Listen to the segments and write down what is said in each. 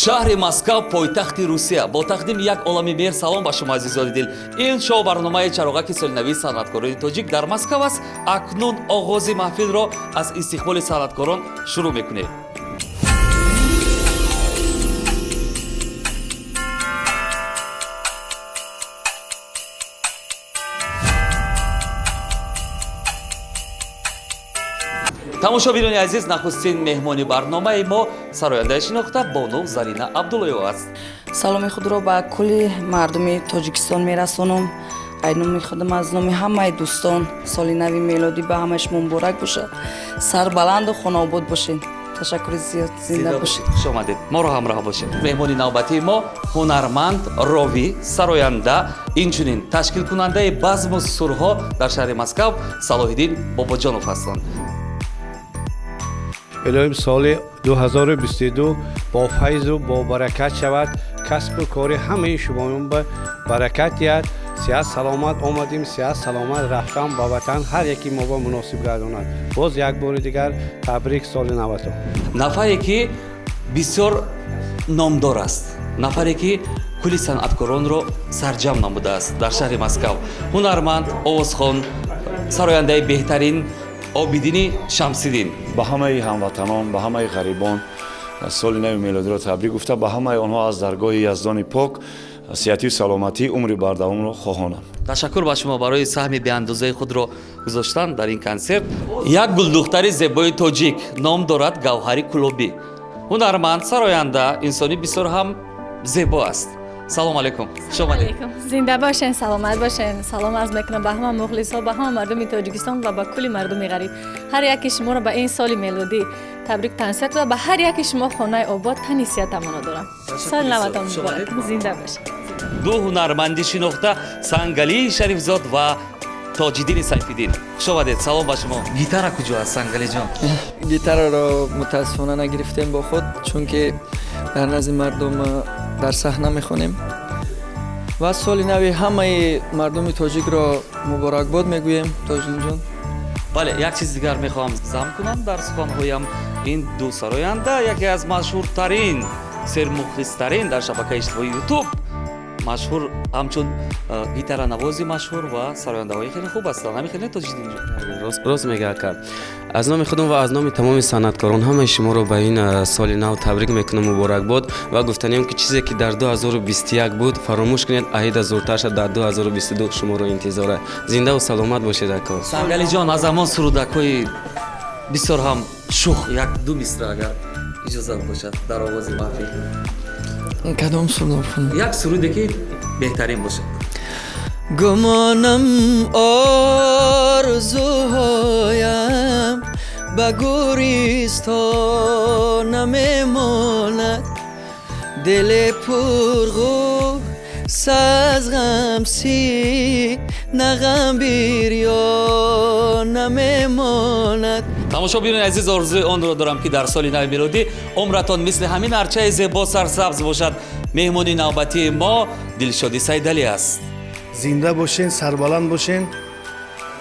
Шаҳри Москав, пойтахти Русия, бо тақдими як олами меҳр салом ба шумо, азизони дил. Ин шоу барномаи чароғаки солинавии санъаткорони тоҷик дар Москав аст. Акнун оғози маҳфилро аз истиқболи санъаткорон шурӯъ мекунем. Тамошобинони азиз, нахустин меҳмони барномаи мо сарояндаи шинохта бону Зарина Абдуллоева аст. Саломи худро ба кулли мардуми Тоҷикистон мерасонам. Аз номи худам, аз номи ҳамаи дӯстон, соли нави мелодӣ ба ҳамаи шумо муборак бошад. Сарбаланду хонаобод бошед. Ташаккури зиёд, зинда бошед. Хуш омадед, моро ҳамроҳ бошед. Меҳмони навбатии мо ҳунарманд, ровӣ, сароянда, инчунин ташкилкунандаи базму сурҳо дар шаҳри Москав Салоҳиддин Бобоҷонов ҳастанд. Илоҳим, соли 2022 бо файзу бо баракат шавад, касбу кори ҳамаи шумоён ба баракат диҳад. Сиҳат саломат омадим, сиҳат саломат рафтам ба ватан ҳар яки мо ба муносиб гардонад. Боз як бори дигар табрик соли наватон. Нафаре ки бисёр номдор аст, нафаре ки кулли санъаткоронро сарҷам намудааст дар шаҳри Москав, ҳунарманд, овозхон, сарояндаи беҳтарин Обидини Шамсиддин. Ба ҳамаи ҳамватанон, ба ҳамаи ғарибон соли нави мелодиро табрик гуфта, ба ҳамаи онҳо аз даргоҳи Яздони пок сиҳатию саломатӣ, умри бардавомро хоҳонам. Ташаккур ба шумо барои саҳми беандозаи худро гузоштан дар ин консерт. Як гулдухтари зебои тоҷик ном дорад Гавҳари Кулобӣ, ҳунарманд, сароянда, инсони бисёр ҳам зебо аст. Салом алейкум, хуш омадед. Зинда бошен, саломат бошен. Салом арз мекунам ба ҳама мухлисҳо, ба ҳама мардуми Тоҷикистон ва ба кулли мардуми ғариб. Ҳар яки шуморо ба ин соли мелодӣ табрик тансиҳат ва ба ҳар яки шумо хонаи обод, тани сиҳат таманно дорам. Соли наватон муборак, зинда бошед. Ду ҳунарманди шинохта, Сангалии Шарифзод ва Тоҷиддини Сайфиддин, хуш омадед, салом ба шумо. Гитара куҷо аст, Сангалиҷон? Гитараро мутаассифона нагирифтем бо худ, чунки дар назди мардум дар саҳна мехонем. Ва соли нави ҳамаи мардуми тоҷикро муборакбод мегӯем, Тоҷиддинҷон. Бале, як чиз дигар мехоҳам зам кунам дар суханҳоям. Ин ду сароянда яке аз машҳуртарин, сермухлистарин дар шабакаи иҷтимоии Ютуб, машҳур ҳамчун гитаранавози машҳур ва сарояндаҳои хеле хуб ҳастанд. Ҳамин хеле, Тоҷиддинҷон? Рост мега, ака. Аз номи худам ва аз номи тамоми санъаткорон ҳамаи шуморо ба ин соли нав табрик мекунам, муборакбод. Ва гуфтанием, ки чизе ки дар 2021 буд, фаромӯш кунед, аида зуртар шад, дар 2022 шуморо интизора. Зиндаву саломат бошед, ако. Сангалиҷон, аз ҳамон сурудакҳои бисёр ҳам шух як ду мисра, агар иҷозат бошад, дар оғози маҳфил. Кадом суруд бихонам? Як суруде ки беҳтарин бошад. Гумонам, орзуҳоям ба гӯристон намемонад, дили пурғусса аз ғам сина ғам бирё намемонад. Тамошобинони азиз, орзуи онро дорам, ки дар соли нави мелодӣ умратон мисли ҳамин арчаи зебо сарсабз бошад. Меҳмони навбатии мо Дилшоди Сайдалӣ аст. Зинда бошен, сарбаланд бошен,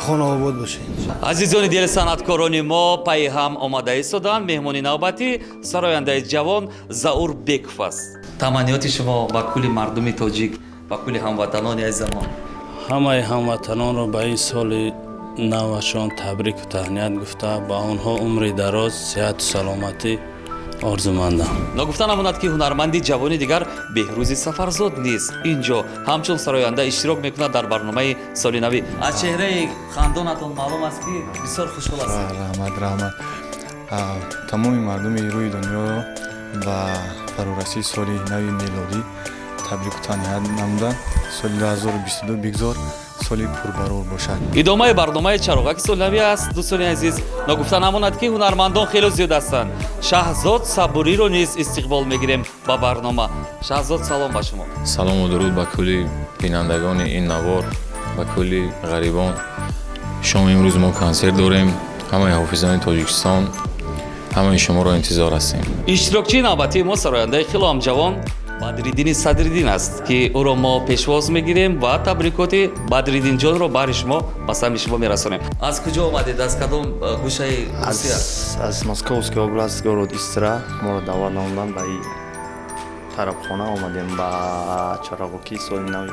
хонаобод бошен. Азизони дили, санъаткорони мо пайи ҳам омода истоданд. Меҳмони навбатӣ сарояндаи ҷавон Заур Беков аст. Таманниёти шумо ба кулли мардуми тоҷик, ба кулли ҳамватанони азизамон? Ҳамаи ҳамватанонро ба ин соли навашон табрику таҳният гуфта, ба онҳо умри дароз, сиҳату саломатӣ орзумандам. Ногуфта намонад, ки ҳунарманди ҷавони дигар Беҳрӯзи Сафарзод низ ин ҷо ҳамчун сароянда иштирок мекунад дар барномаи соли навӣ. Аз чеҳраи хандонатон маълум аст, ки бисёр хушҳол ҳастед. Раҳмат, раҳмат. Тамоми мардуми рӯи дунёро ба фарорасии соли нави мелодӣ табрику таҳният намуда, соли 2022 бигзор соли пурбарор бошад. Идомаи барномаи чароғаки солнавӣ аст, дӯстони азиз. Ногуфта намонад, ки ҳунармандон хеле зиёд ҳастанд. Шаҳзод Сабуриро низ истиқбол мегирем ба барнома. Шаҳзод, салом ба шумо. Салому дуруд ба кулли бинандагони ин навор, ба кулли ғарибон. Шоми имрӯз мо консерт дорем. Ҳамаи ҳофизони Тоҷикистон, ҳамаи шуморо интизор ҳастем. Иштирокчии навбатии мо сарояндаи хело ҳам ҷавон Бадриддини Садриддин аст, ки ӯро мо пешвоз мегирем ва табрикоти Бадриддинҷонро баҳри шумо ба самъи шумо мерасонем. Аз куҷо омадед, аз кадом гӯшаи Русия? Аз Московской область, город Истра моро даъват намуданд ба ин. Тарабхона омадем ба чароғокии соли нав.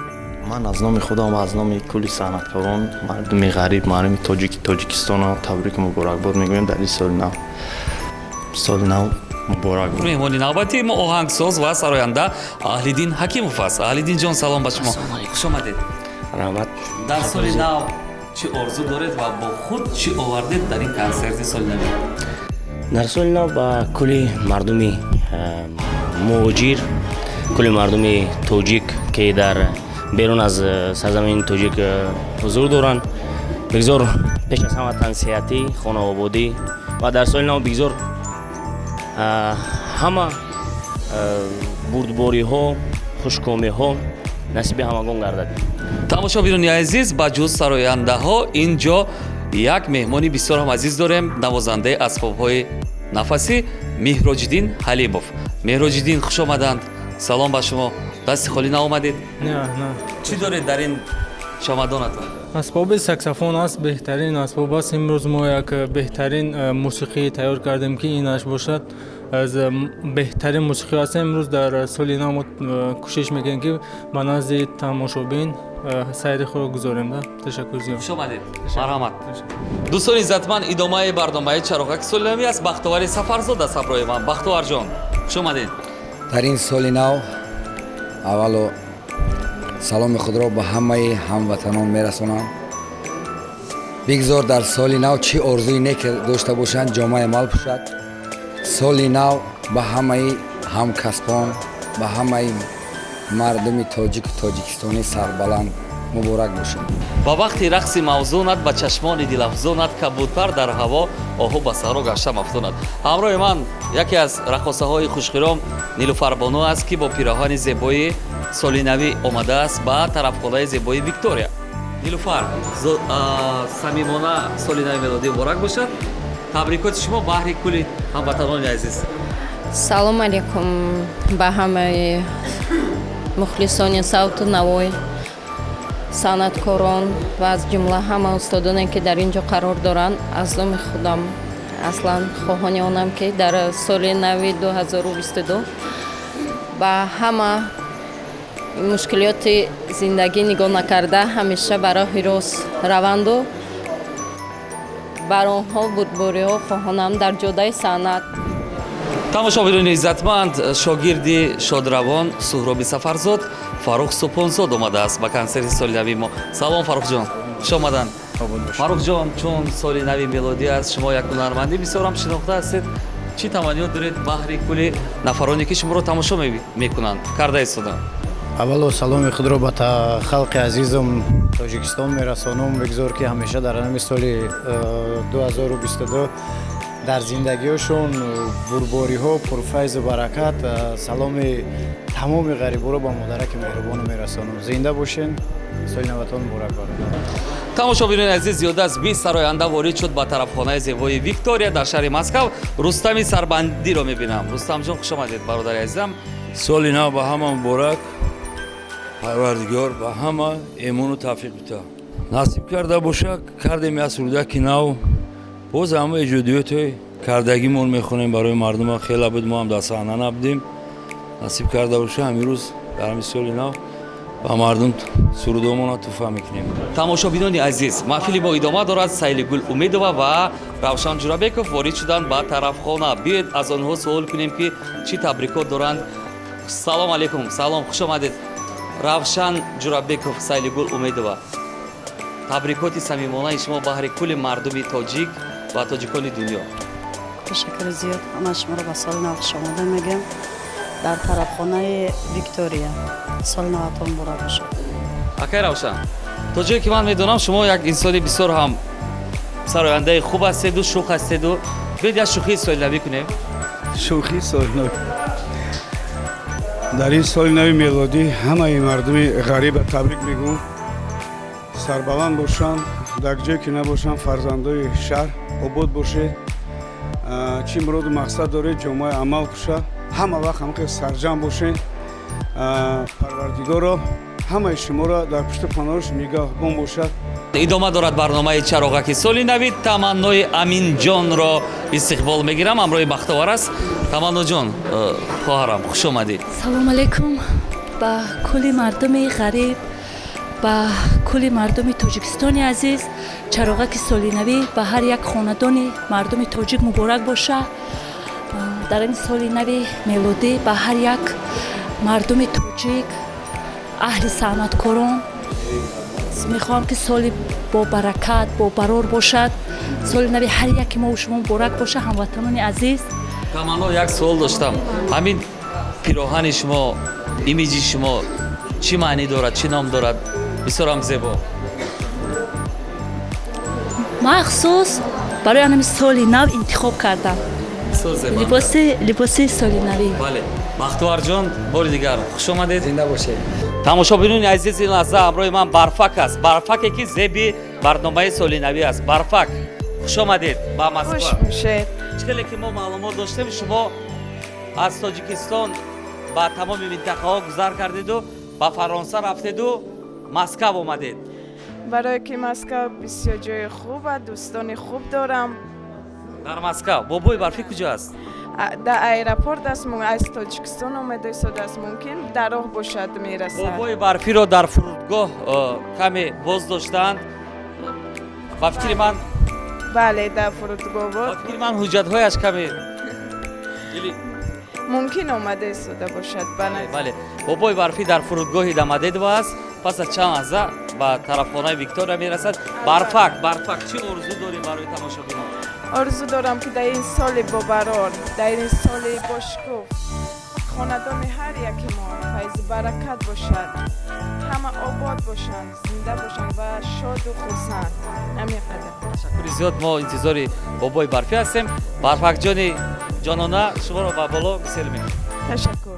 Ман аз номи худам ва аз номи кулли санъаткорон, мардуми ғариб, мардуми тоҷики Тоҷикистонро табрику муборакбод мегӯем дар ин соли нав. Соли нав муборак. Меҳмони навбатии мо оҳангсоз ва сароянда Аҳлиддин Ҳакимов аст. Аҳлиддинҷон, салом ба шумо, хуш омадед. Раҳмат. Дар соли нав чӣ орзу доред ва бо худ чӣ овардед дар ин консерти соли навӣ? Дар соли нав ба кулли мардуми муҳоҷир, кулли мардуми тоҷик, ки дар берун аз сарзамини тоҷик ҳузур доранд, бигзор пеш аз ҳама тансиҳатӣ, хонаободӣ ва дар соли нав бигзор ҳама бурдбориҳо, хушкомиҳо насиби ҳамагон гардад. Тамошобинони азиз, ба ҷуз сарояндаҳо ин ҷо як меҳмони бисёр ҳам азиз дорем, навозандаи асбобҳои нафасӣ Меҳроҷиддин Ҳалимов. Меҳроҷиддин, хуш омаданд, салом ба шумо. Дасти холӣ наомадед? Не, не. Чӣ доред дар ин чамадонатон? Асбоби саксофон аст, беҳтарин асбоб аст. Имрӯз мо як беҳтарин мусиқӣ тайёр кардем, ки инаш бошад аз беҳтарин мусиқӣ аст. Имрӯз дар соли нав мо кӯшиш мекунем, ки ба назди тамошобин сайри худро гузорем. Ташаккур зиёд. Хуш омадед, марҳамат. Дӯстони иззатманд, идомаи барномаи Чароғаки соли навӣ аст. Бахтовари Сафарзод аст ҳамроҳи ман. Бахтоварҷон, хуш омадед. Дар ин соли нав аввало саломи худро ба ҳамаи ҳамватанон мерасонам. Бигзор дар соли нав чӣ орзуи нек дошта бошанд, ҷомаи амал пӯшад. Соли нав ба ҳамаи ҳамкасбон, ба ҳамаи мардуми тоҷику тоҷикистонӣ сарбаланд муборак бошад. Ба вақти рақси мавзунат, ба чашмони дилафзунат, кабутар дар ҳаво, оҳу ба саҳро гашта мафтунад. Ҳамроҳи ман яке аз раққосаҳои хушхиром Нилуфарбону аст, ки бо пироҳани зебои солинавӣ омадааст ба тарафхонаи зебои Виктория. Нилуфар, самимона соли нави мелодӣ муборак бошад. Табрикоти шумо баҳри кулли ҳамватанони азиз. Салом алейкум ба ҳамаи мухлисони савту навой, санъаткорон ва аз ҷумла ҳама устодоне, ки дар ин ҷо қарор доранд. Аз номи худам аслан хоҳони онам, ки дар соли нави 2022 ба ҳама мушкилиёти зиндагӣ нигоҳ накарда, ҳамеша ба роҳи рост раванду бар онҳо бурдбориҳо хоҳонам дар ҷодаи санъат. Тамошобинони иззатманд, шогирди шодравон Суҳроби Сафарзод Фаррух Супонзод омадааст ба консерти соли нави мо. Салом, Фаррухҷон, хуш омаданд. Фаррухҷон, чун соли нави мелодӣ аст, шумо як ҳунарманди бисёрам шинохта ҳастед, чӣ таманниёт доред баҳри кулли нафароне, ки шуморо тамошо мекунанд, карда истоданд? Аввало саломи худро ба халқи азизам Тоҷикистон мерасонам. Бигзор, ки ҳамеша дар ҳамин соли 2022 дар зиндагиҳошон бурбориҳо, пурфайзу баракат. Саломи тамоми ғариборо ба модараки меҳрубону мерасонам. Зинда бошен, соли наватон муборак бародар. Тамошобинони азиз, зиёда аз 20 сароянда ворид шуд ба тарафхонаи зебои Виктория дар шаҳри Москав. Рустами Сарбандиро мебинам. Рустамҷон, хуш омадед, бародари азизам. Соли нав ба ҳама муборак. Парвардигор ба ҳама эмону тавфиқ бита. Насиб карда боша, кардем як сурудаки нав, боз ҳама эҷодиёти кардагимон мехонем барои мардума. Хела буд, мо ҳам дар саҳна набудем. Насиб карда боша, ҳамин рӯз дар ҳамин соли нав ба мардум сурудомона туҳфа мекунем. Тамошобинони азиз, маҳфили мо идома дорад. Сайлигул Умедова ва Равшан Ҷурабеков ворид шуданд ба тарафхона. Биёед, аз онҳо суол кунем, ки чӣ табрикот доранд. Салом алейкум. Салом, хуш омадед, Равшан Ҷурабеков, Сайлигул Умедова. Табрикоти самимонаи шумо баҳри кулли мардуми тоҷик ва тоҷикони дунё. Ташаккури зиёд. Ман шуморо ба соли нав хушомада мегӯям дар тарабхонаи Виктория. Соли наватон муборак бошад. Акай Равшан, то ҷое ки ман медонам, шумо як инсони бисёр ҳам сарояндаи хуб ҳастеду шӯх ҳастеду. Биёед, як шӯхии солинавӣ кунем. Шӯхии солинавӣ. Дар ин соли нави мелодӣ ҳамаи мардуми ғариба табрик мегӯм. Сарбаланд бошанд дар ҷое ки набошанд. Фарзандои шаҳр обод бошед. Чӣ муроду мақсад доред, ҷомаи амал кушад. Ҳама вақт ҳамақе сарҷамъ бошед. Парвардигоро ҳамаи шуморо дар пушту паноҳаш нигаҳбон бошад. Идома дорад барномаи Чароғаки соли нави. Таманнои Аминҷонро истиқбол мегирам, ҳамроҳи Бахтовар аст. Таманноҷон, хоҳарам, хуш омадӣ. Салому алайкум ба кулли мардуми ғариб, ба кулли мардуми Тоҷикистони азиз. Чароғаки соли навӣ ба ҳар як хонадони мардуми тоҷик муборак боша. Дар ин соли нави мелодӣ ба ҳар як мардуми тоҷик, аҳли санъаткорон мехоҳам, ки соли бобаракат, бобарор бошад. Соли нави ҳар яки мо шумо муборак боша, ҳамватанони азиз. Таманно, як суол доштам. Ҳамин пироҳани шумо, имиҷи шумо чӣ маънӣ дорад, чӣ ном дорад? Бисёрам зебо. Махсус барои ҳамин соли нав интихоб кардам. Бисёр зебо. Либоси соли навӣ. Бале, Бахтоварҷон, бори дигар хуш омадед. Зинда бошед. Тамошобинони азиз, ин лаҳза ҳамроҳи ман Барфак аст, Барфаке ки зеби барномаи соли навӣ аст. Барфак, хуш омадед ба Москва. Хуш бошед. Чӣ хеле ки мо маълумот доштем, шумо аз Тоҷикистон ба тамоми минтақаҳо гузар кардеду ба Фаронса рафтеду Москав омадед. Барое ки Москав бисёр ҷои хуба, дӯстони хуб дорам. Дар Москав бобои барфӣ куҷо аст? Дар аэропорт аст, аз Тоҷикистон омада истодааст, мумкин дар роҳ бошад, мерасад. Бобои барфиро дар фурудгоҳ каме боз доштаанд, ба фикри ман. Бале, дар фурудгоҳ. Ба фикри ман, ҳуҷҷатҳояш каме мумкин омада истода бошад. Бале, бобои барфӣ дар фурудгоҳи Домодедово аст, пас аз чанд лаҳза ба тарафхонаи Виктория мерасад. Барфак, Барфак, чӣ орзу дорӣ барои тамошобинон? Орзу дорам, ки дар ин соли бобарор, дар ин соли бошукӯҳ хонадони ҳар яки мо файзу баракат бошад, ҳама обод бошанд, зинда бошанд ва шоду хурсанд. Ҳамин қадар. Ташаккури зиёд. Мо интизори бобои барфӣ ҳастем. Барфакҷони ҷонона, шуморо ба боло гусел мекунем. Ташаккур.